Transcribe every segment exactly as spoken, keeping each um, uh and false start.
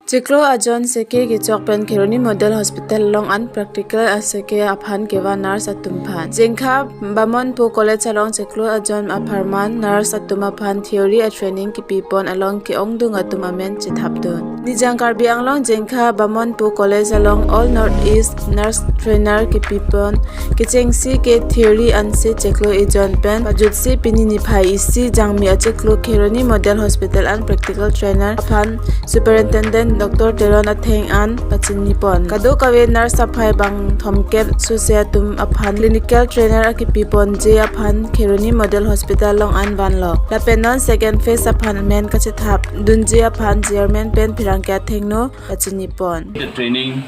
Chiklo ajon seke kechok pen Kheroni Model Hospital along an practical aseke aphan kevan nurse atum aphan. Jengkha Bamonpo College along chiklo ajon apharman nurse atum aphan theory a training kipipon along ke-ongdung atum amen chethapdun. Nijang Karbi Anglong Jengkha Bamonpo College along All North East Nurse Trainer kipipon kechengsi ke theory ansi chiklo ejon pen pajutsi pini niphai isi Jangmi achiklo Kheroni Model Hospital an practical trainer aphan Superintendent Doctor Teron Atheng an pachinipon. Kadokave nurse aphai bang thomkep sose atum aphan clinical trainer akipiponji aphan Kheroni Model Hospital along an vanlo. Lapen non second phase aphan amen kachethapdunji aphan chairman pen pherangke athengno pachinipon. The training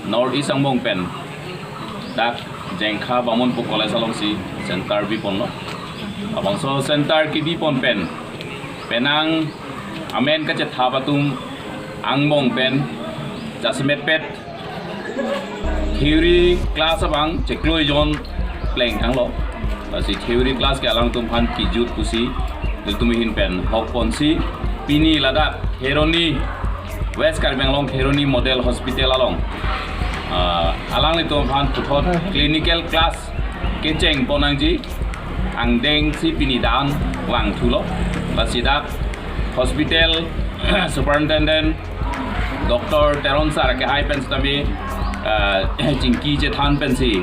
North East angbong pen dak Jengkha Bamonpo College alongsi center biponlo. Labangso center kibipon pen penang amen kachethap atum angbong pen jasemetpet theory class abang chiklo ejon plengtanglo. Lasi theory class ke alangtum aphan kijut pusi nelitum ahin pen hokponsi pini ladak Kheroni, West Karbi Anglong Kheroni Model Hospital along, ah, alanglitum aphan puthot clinical class kechengpon nangji angdengsi pini dak an vangthulo. Lasi dak hospital superintendent Doctor Teron sir akehai pen sitame, ah, chingki chethan pensi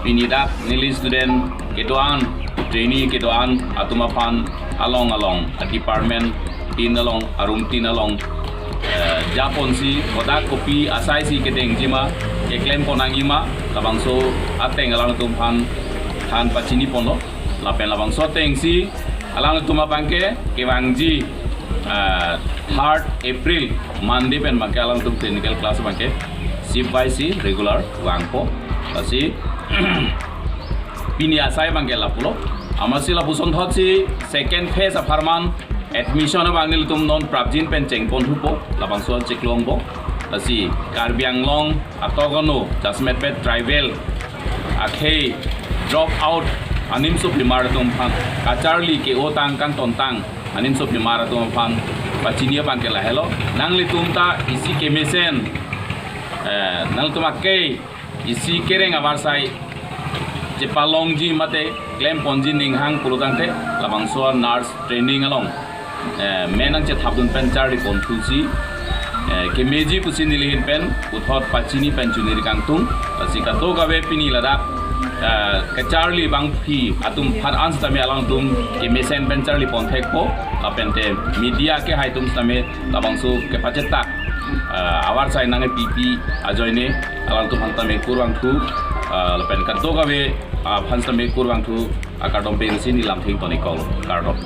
pini dak neli student kedo-an, trainee kedo-an atum aphan along along a department tin along, a room tin along, eh, japonsi kodak kopi asaisi kedengji ma, keklempon nangji ma, labangso ateng alangtum aphan than pachiniponlo. Lapen labangso atengsi alangtum abangke kevangji, eh, third April Monday pen abangke alangtum clinical class abangke shift wise si regular vangpo. Lasi pini asai abangke lapulo. Amatsi lapuson-thotsi second phase apharman admission abang nelitum non prapjin pen chengponthupo, labangso chiklo angbong. Lasi Karbi Anglong atok ano jasemetpet tribal akhei drop out animsopimar atum aphan, kacharli ke-otang kangtontang animsopimar atum aphan pachini abangke lahelo. Nanglitum ta isi kemesen, eh, nanglitum akhei isi kereng avarsai chepalongji mate klemponji ninghang pulotangte labangso nurse training along, eh, men nangchethapdun pen charliponthusi, eh, kemeji pusi neli ahin pen puthot pachini pen chuniri kangtung. Lasi kadokave pini ladak, eh, kacharli bangpi atum aphan an sitame alangtum kemesen pen charliponthekpo. Lapente media akehai atum sitame labangso kepachetak, eh, avarsai nangkepipi ajoine alangtum aphan tame kurvangthu, eh, lapen kadokave, ah, aphan tame kurvangthu akardom pensi neli lamthe ington iklo, kardom.